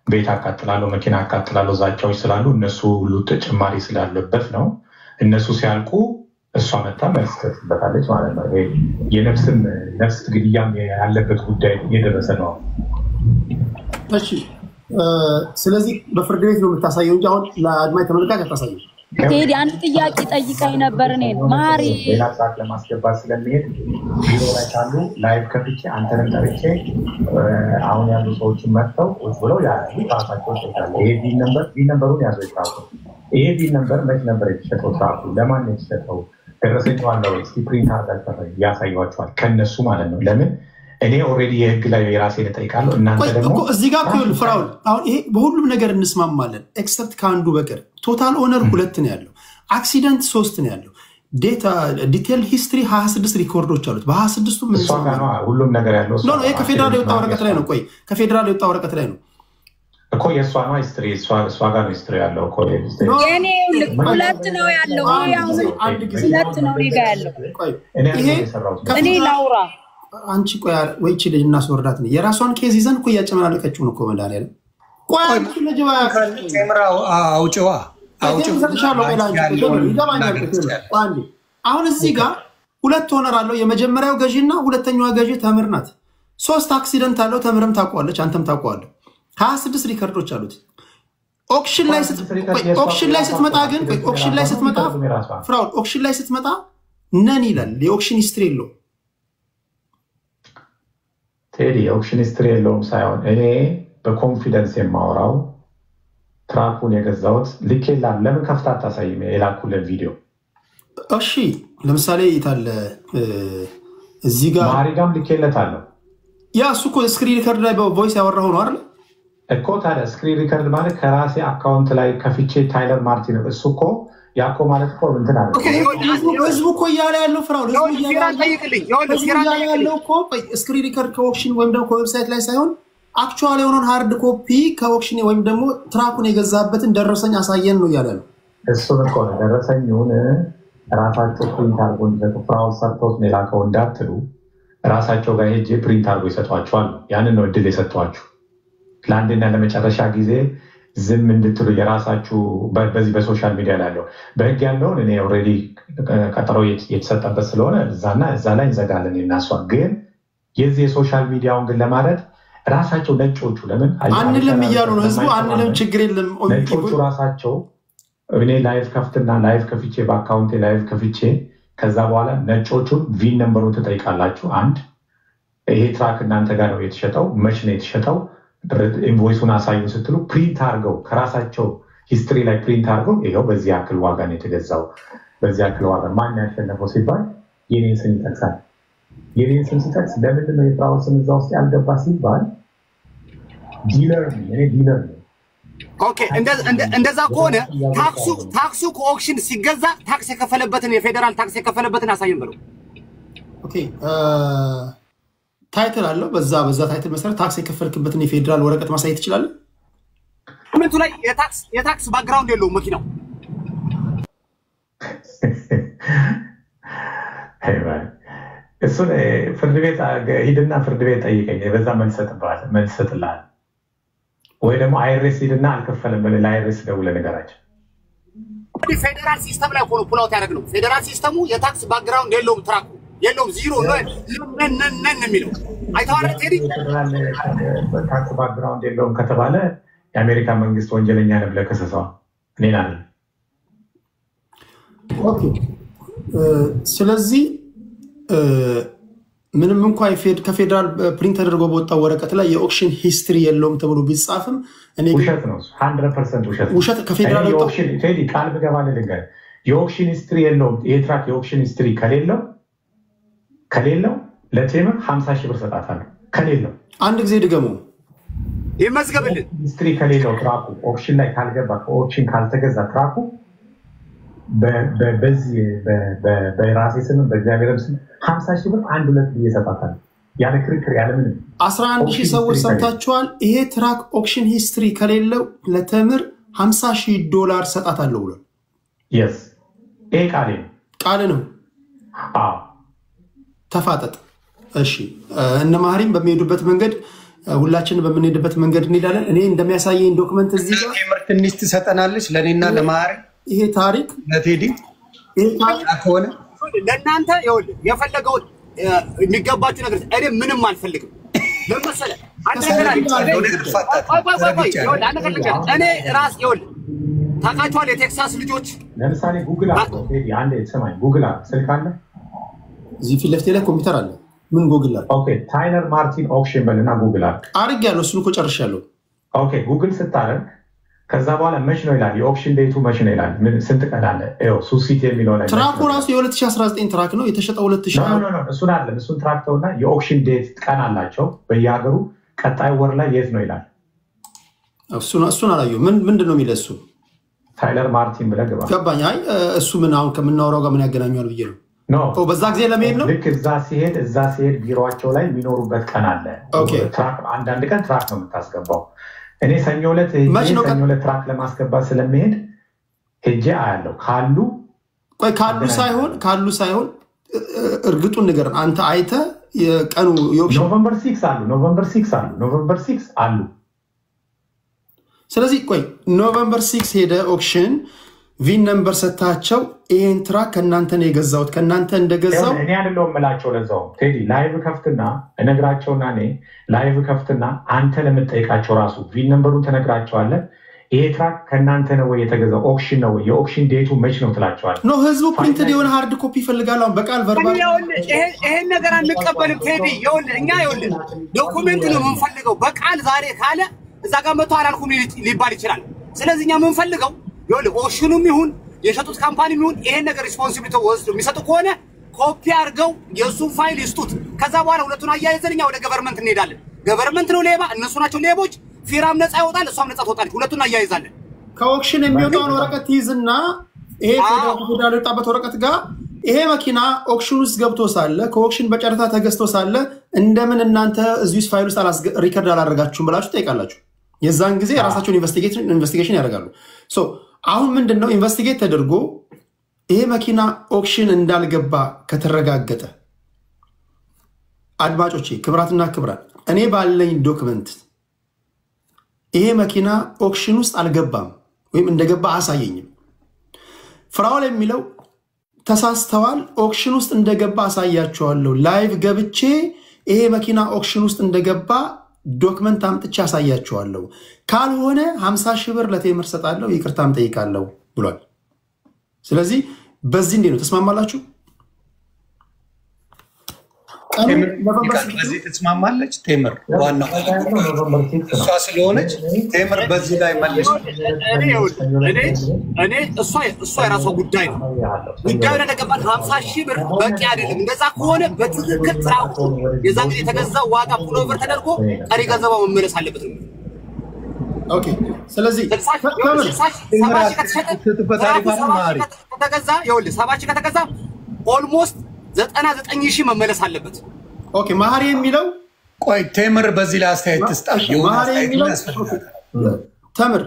ቤት አቃጥላለሁ፣ መኪና አቃጥላለሁ ዛቻዎች ስላሉ እነሱ ሁሉ ተጨማሪ ስላለበት ነው። እነሱ ሲያልቁ እሷ መታ መልስ ትሰጥበታለች ማለት ነው። ይሄ የነፍስም ነፍስ ግድያም ያለበት ጉዳይ እየደረሰ ነው። እሺ፣ ስለዚህ በፍርድ ቤት ነው የምታሳየው እንጂ አሁን ለአድማጭ ተመልካች አታሳየው። ቴዲ አንድ ጥያቄ ጠይቀኝ ነበር እኔን ማሪ ሌላ ሰዓት ለማስገባት ስለሚሄድ ቢሮ ላይ ካሉ live ከፍቼ አንተንም ጠርቼ አሁን ያሉ ሰዎችን መጥተው ቁጭ ብለው ያሉ ራሳቸው ይጠይቃሉ። ይሄ VIN number ኡን ያዘው truck ኡ። ይሄ VIN number መች ነበር የተሸጠው? Truck ኡ ለማን ነው የተሸጠው? ደረሰኝ አለ ወይ? እስኪ print አድርጋችሁ ያሳዩዋቸዋል። ከነሱ ማለት ነው። ለምን እኔ already የህግ ላይ የራሴን እጠይቃለሁ። እናንተ ደግሞ እዚህ ጋር እኮ ፍራውል አሁን ይሄ በሁሉም ነገር እንስማማለን except ከአንዱ በቀር። Total owner 2 ነው ያለው፣ accident 3 ነው ያለው፣ detail history 26 record ኦች አሉት። በ26ቱ ሁሉም ነገር ያለው No ይሄ ከፌዴራል የወጣ ወረቀት ላይ ነው። ቆይ ከፌዴራል የወጣ ወረቀት ላይ ነው እኮ የእሷ ነው history፣ እሷ ጋር ነው history ያለው እኮ። የኔ ሁለት ነው ያለው። ሁለት ነው እኔ ጋር ያለው። እኔ ላውራ አንቺ ቆይ ወይ እቺ ልጅ እናስወርዳት ነው የራሷን case ይዘን እኮ እያጨመላለቀችው ነው እኮ መድኃኒዓለም። ቆይ አንቺ ልጅ ቴምር አውጪዋ አውጪው ይገባኛል። አሁን እዚህ ጋር ሁለት owner አለው። የመጀመሪያው ገዢ እና ሁለተኛዋ ገዢ ተምር ናት። ሶስት accident አለው። ተምርም ታውቀዋለች፣ አንተም ታውቀዋለህ። 26 record ኦች አሉት። Auction ላይ ስትመጣ ግን auction ላይ ስትመጣ ፍራኦል auction ላይ ስትመጣ none ይላል። የ auction history የለውም። ቴዲ የ auction history የለውም ሳይሆን እኔ በ confidence የማወራው truck ኡን የገዛሁት ልኬላ ለምን ከፍታ አታሳይም? የላኩልን ቪዲዮ እሺ፣ ለምሳሌ የታለ እዚህ ጋር ማሪጋም ልኬለታለሁ። ያ እሱ እኮ screen record ላይ በ voice ያወራኸው ነው አይደል? እኮ ታዲያ screen record ማለት ከራሴ account ላይ ከፍቼ ታይለር ማርቲን እሱ እኮ ያኮ ማለት እኮ እንትን አለ። ህዝቡ እኮ እያለ ያለው ፍራኦል ህዝቡ እያለ ያለው እኮ screen record ከ auction ወይም ደግሞ ከ website ላይ ሳይሆን actual የሆነውን hard copy ከ auction ወይም ደግሞ truck ኡን የገዛበትን ደረሰኝ አሳየን ነው እያለ ነው። እሱን እኮ ነው ደረሰኙን ራሳቸው print አድርጎ እንዲሰጡ ፍራኦል ሰርቶት ነው የላከው እንዳትሉ፣ ራሳቸው ጋር ሄጄ print አድርጎ ይሰጧቸዋል። ያንን ነው እድል የሰጧችሁ ለአንድና ለመጨረሻ ጊዜ ዝም እንድትሉ የራሳችሁ በዚህ በ social media ላይ ያለው በህግ ያለውን እኔ already ቀጠሮ የተሰጠበት ስለሆነ እዛና እዛ ላይ እንዘጋለን። እናሷ ግን የዚህ የ social media ውን ግን ለማለት ራሳቸው ነጮቹ ለምን አንልም እያሉ ነው ህዝቡ። አንልም ችግር የለም ነጮቹ ራሳቸው እኔ live ከፍትና live ከፍቼ በ account ኤ live ከፍቼ ከዛ በኋላ ነጮቹን VIN number ኡን ትጠይቃላችሁ። አንድ ይሄ truck እናንተ ጋር ነው የተሸጠው፣ መች ነው የተሸጠው፣ invoice ኡን አሳዩ ስትሉ print አድርገው ከራሳቸው history ላይ print አድርገው ይኸው በዚህ ያክል ዋጋ ነው የተገዛው፣ በዚህ ያክል ዋጋ ማን ያሸነፈው ሲባል የኔን ስም ይጠቅሳል። የኔን ስም ሲጠቅስ ለምንድን ነው የፍራኦል ስም እዛ ውስጥ ያልገባ ሲባል dealer ነው፣ እኔ dealer ነው። Okay፣ እንደዛ ከሆነ ታክሱ ከ auction ሲገዛ ታክስ የከፈለበትን የፌዴራል ታክስ የከፈለበትን አሳይም ብለው። Okay፣ title አለው። በዛ title መሰረት ታክስ የከፈልክበትን የፌዴራል ወረቀት ማሳየት ትችላለህ። ምንቱ ላይ የታክስ background የለውም መኪናው። እሱን ፍርድ ቤት ሂድና ፍርድ ቤት ጠይቀኝ፣ በዛ መልስ እሰጥልሃለሁ። ወይ ደግሞ IRS ሂድና አልከፈለም ብለህ ለ IRS ደውለህ ንገራቸው። ፌዴራል system ላይ ሆኖ pull out ያደረግነው ፌዴራል system ኡ የታክስ background የለውም፣ truck ኡ የለውም፣ ዚሮ none none የሚለው አይተዋል። ቴዲ ታክስ background የለውም ከተባለ የአሜሪካ መንግስት ወንጀለኛ ነው ብለህ ከሰሰዋል። እኔን አይደለም። Okay፣ ስለዚህ ምንም እንኳ ከፌዴራል print ተደርጎ በወጣው ወረቀት ላይ የ auction history የለውም ተብሎ ቢጻፍም ውሸት ነው። 100% ውሸት ነው። ውሸት ከፌዴራል ቴዲ ቃል ብገባልህ ልንገርህ፣ የ auction history የለውም። ይሄ truck የ auction history ከሌለው ለቴምር 50 ሺህ ብር ሰጣታለሁ። ከሌለው አንድ ጊዜ ድገሙ ይመዝገብልን። history ከሌለው truck ኡ auction ላይ ካልገባ ከ auction ካልተገዛ truck ኡ በዚህ በራሴ ስም በእግዚአብሔርም ስም 50 ሺህ ብር አንድ ሁለት ብዬ እሰጣታለሁ። ያለ ክርክር ያለ ምንም። 11 ሺህ ሰዎች ሰምታችኋል። ይሄ truck auction history ከሌለው ለተምር 50 ሺህ ዶላር ሰጣታለሁ ብሏል። Yes ይሄ ቃሌ ነው። ቃል ነው። አዎ ተፋጠጥ። እሺ እነ ማህሪም በሚሄዱበት መንገድ ሁላችንን በምንሄድበት መንገድ እንሄዳለን። እኔ እንደሚያሳየኝ document እዚህ ጋር ቴምር ትንሽ ትሰጠናለች ለእኔና ለማህሪ ይሄ ታሪክ ለቴዲ ከሆነ ለእናንተ ይኸውልህ የፈለገውን የሚገባችሁ ነገር እኔ ምንም አልፈልግም። ለምን መሰለህ? አንድ ነገር አለ። እኔ ራስ ይኸውልህ ታውቃችኋል፣ የቴክሳስ ልጆች ለምሳሌ ጉግል አድርገው ቴዲ፣ አንዴ ስማኝ፣ ጉግል አድርግ። ስልክ አለ እዚህ ፊት ለፊቴ ላይ ኮምፒውተር አለ። ምን ጉግል አድርግ? Okay፣ ታይለር ማርቲን auction በልና ጉግል አድርግ። አድርጌያለሁ። እሱን እኮ ጨርሻለሁ። Okay፣ ጉግል ስታደርግ ከዛ በኋላ መች ነው ይላል። የ auction date ኡ መች ነው ይላል። ስንት ቀን አለ? ይኸው ሱሲቲ የሚለው ላይ truck ኡ ራሱ የ2019 truck ነው የተሸጠው። 2000 እሱን አይደለም፣ እሱን truck ተውና የ auction date ቀን አላቸው በየሀገሩ። ቀጣይ ወር ላይ የት ነው ይላል። እሱን አላየሁም። ምንድን ነው የሚለው እሱ? ታይለር ማርቲን ብለህ ግባ። ገባኝ። አይ እሱ ምን አሁን ከምናወራው ጋር ምን ያገናኘዋል ብዬ ነው። በዛ ጊዜ ለመሄድ ነው። ልክ እዛ ሲሄድ ቢሮቸው ላይ የሚኖሩበት ቀን አለ። አንዳንድ ቀን truck ነው የምታስገባው። እኔ ሰኞ ዕለት truck ለማስገባት ስለሚሄድ ሄጄ አያለሁ። ካሉ ቆይ ካሉ ሳይሆን እርግጡን ንገረን አንተ አይተህ የቀኑ November 6 አሉ። November 6 አሉ። November 6 አሉ። ስለዚህ ቆይ፣ November 6 ሄደ auction፣ VIN number ሰታቸው፣ ይሄን truck ከእናንተ ነው የገዛሁት፣ ከእናንተ እንደገዛው እኔ አይደለሁም የምላቸው። ለዛውም ቴዲ live ከፍትና እነግራቸውና እኔ live ከፍትና አንተ ለምትጠይቃቸው ራሱ VIN number ኡን ትነግራቸዋለህ። ይሄ truck ከእናንተ ነው ወይ የተገዛው? Auction ነው ወይ? የ auction date ኡ መች ነው ትላቸዋለህ። No፣ ህዝቡ printed የሆነ hard copy ይፈልጋል። አሁን በቃል verbal ይሄን ነገር አንቀበልም ቴዲ። ይኸውልህ፣ እኛ ይኸውልህ document ነው የምንፈልገው። በቃል ዛሬ ካለ እዛ ጋር መጥቶ አላልኩም ሊባል ይችላል። ስለዚህ እኛ የምንፈልገው ይኸውልህ auction ኑም ይሁን የሸጡት company ም ይሁን ይሄን ነገር responsibility ወስዶ የሚሰጡ ከሆነ ኮፒ አድርገው የእሱን ፋይል ይስጡት። ከዛ በኋላ ሁለቱን አያይዘን እኛ ወደ government እንሄዳለን። Government ነው ሌባ፣ እነሱ ናቸው ሌቦች። ፊራም ነፃ ይወጣል፣ እሷም ነፃ ትወጣለች። ሁለቱን አያይዛለን። ከ auction የሚወጣውን ወረቀት ትይዝና ይሄ ፌዴራል የወጣበት ወረቀት ጋር ይሄ መኪና auction ውስጥ ገብቶ ሳለ፣ ከ auction በጨረታ ተገዝቶ ሳለ እንደምን እናንተ እዚህ ውስጥ ፋይል ውስጥ record አላደረጋችሁም ብላችሁ ትጠይቃላችሁ። የዛን ጊዜ የራሳቸውን investigation ያደርጋሉ። So አሁን ምንድን ነው፣ investigate ተደርጎ ይሄ መኪና auction እንዳልገባ ከተረጋገጠ፣ አድማጮቼ፣ ክብራትና ክብራን፣ እኔ ባለኝ document ይሄ መኪና auction ውስጥ አልገባም ወይም እንደገባ አያሳየኝም። ፍራኦል የሚለው ተሳስተዋል፣ auction ውስጥ እንደገባ አሳያቸዋለሁ። Live ገብቼ ይሄ መኪና auction ውስጥ እንደገባ document አምጥቼ አሳያቸዋለሁ። ካልሆነ 50 ሺህ ብር ለቴምር ሰጣለሁ፣ ይቅርታም ጠይቃለሁ ብሏል። ስለዚህ በዚህ እንዴት ነው፣ ተስማማላችሁ? ቀኑ November በዚህ ትስማማለች? ቴምር ዋናው እሷ ስለሆነች ቴምር በዚህ ላይ መልስ። እኔ እሷ የራሷ ጉዳይ ነው። ጉዳዩ ለተገባት 50,000 ብር በቂ አይደለም። እንደዛ ከሆነ በትክክል truck ኡ የዛን ጊዜ የተገዛው ዋጋ pull over ተደርጎ ቀሪ ገንዘቧ መመለስ አለበት ነው። Okay። ስለዚህ 70,000 ከተሸጠ ከተገዛ፣ ይኸውልህ፣ 70,000 ከተገዛ almost 99,000 መመለስ አለበት። Okay፣ መሀሪ የሚለው ቆይ፣ ቴምር በዚህ ላይ አስተያየት ትስጣ። የሆነ መሀሪ አስተያየት የሚለው ያስፈልጋል። ተምር፣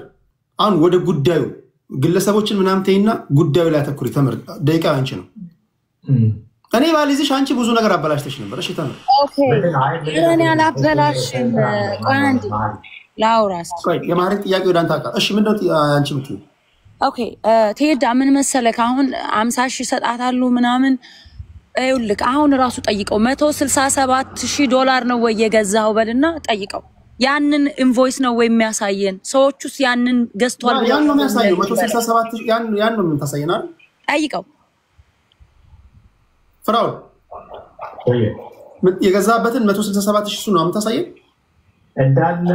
አሁን ወደ ጉዳዩ ግለሰቦችን ምናምን ተይና ጉዳዩ ላይ አተኩሪ። ተምር፣ ደቂቃ አንቺ ነው። እኔ ባልይዝሽ አንቺ ብዙ ነገር አበላሽተሽ ነበር። እሺ ተምር። Okay፣ እኔ አላበላሽም። ቆይ አንዴ ላውራ እስኪ። ቆይ፣ የመሀሪ ጥያቄ ወደ አንተ አቃ እሺ፣ ምንድነው አንቺ የምትይው? Okay ቴዳ፣ ምን መሰለክ፣ አሁን 50,000 እሰጣታለሁ ምናምን፣ ይኸውልህ አሁን ራሱ ጠይቀው፣ 167,000 ዶላር ነው ወይ የገዛኸው በልና ጠይቀው። ያንን invoice ነው ወይ የሚያሳየን? ሰዎቹስ ያንን ገዝቷል ብለው ያን ነው የሚያሳየው። 167 ያን ነው የምታሳየን አይደል? ጠይቀው። ፍራኦል፣ የገዛበትን 167 ሺህ እሱ ነው የምታሳየን? እንዳለ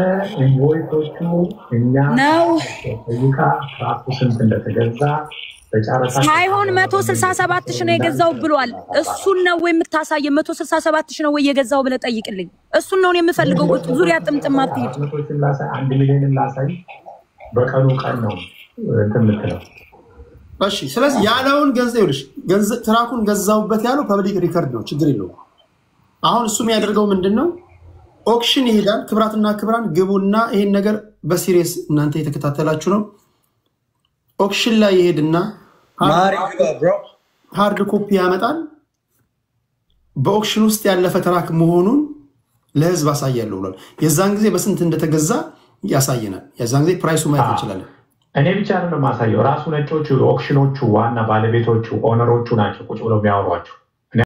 invoice ኦቹ እኛ ነው ጠይቃ truck ኡ ስንት እንደተገዛ በጨረታ ሳይሆን 167,000 ነው የገዛው ብሏል። እሱን ነው ወይ የምታሳየን? 167,000 ነው ወይ የገዛው ብለህ ጠይቅልኝ። እሱን ነው የምፈልገው። ዙሪያ ጥምጥም አትሂድ። 100,000 ላሳይ፣ 1 ሚሊዮንም ላሳይ፣ በቀኑ ቀን ነው እንትን የምትለው። እሺ፣ ስለዚህ ያለውን ገንዘብ፣ ይኸውልሽ፣ ገንዘብ truck ኡን ገዛውበት ያለው public record ነው፣ ችግር የለውም። አሁን እሱ የሚያደርገው ምንድን ነው? Auction ይሄዳል። ክብራትና ክብራን፣ ግቡና ይሄን ነገር በ serious እናንተ የተከታተላችሁ ነው። Auction ላይ ይሄድና ማሪ ግባ bro። Hard copy ያመጣል። በ auction ውስጥ ያለፈ truck መሆኑን ለህዝብ አሳያለሁ ብሏል። የዛን ጊዜ በስንት እንደተገዛ ያሳየናል። የዛን ጊዜ price ኡ ማየት እንችላለን። እኔ ብቻ ነው የማሳየው። ራሱ ነጮቹ auction ኖቹ ዋና ባለቤቶቹ owner ኦቹ ናቸው ቁጭ ብለው የሚያወሯቸው።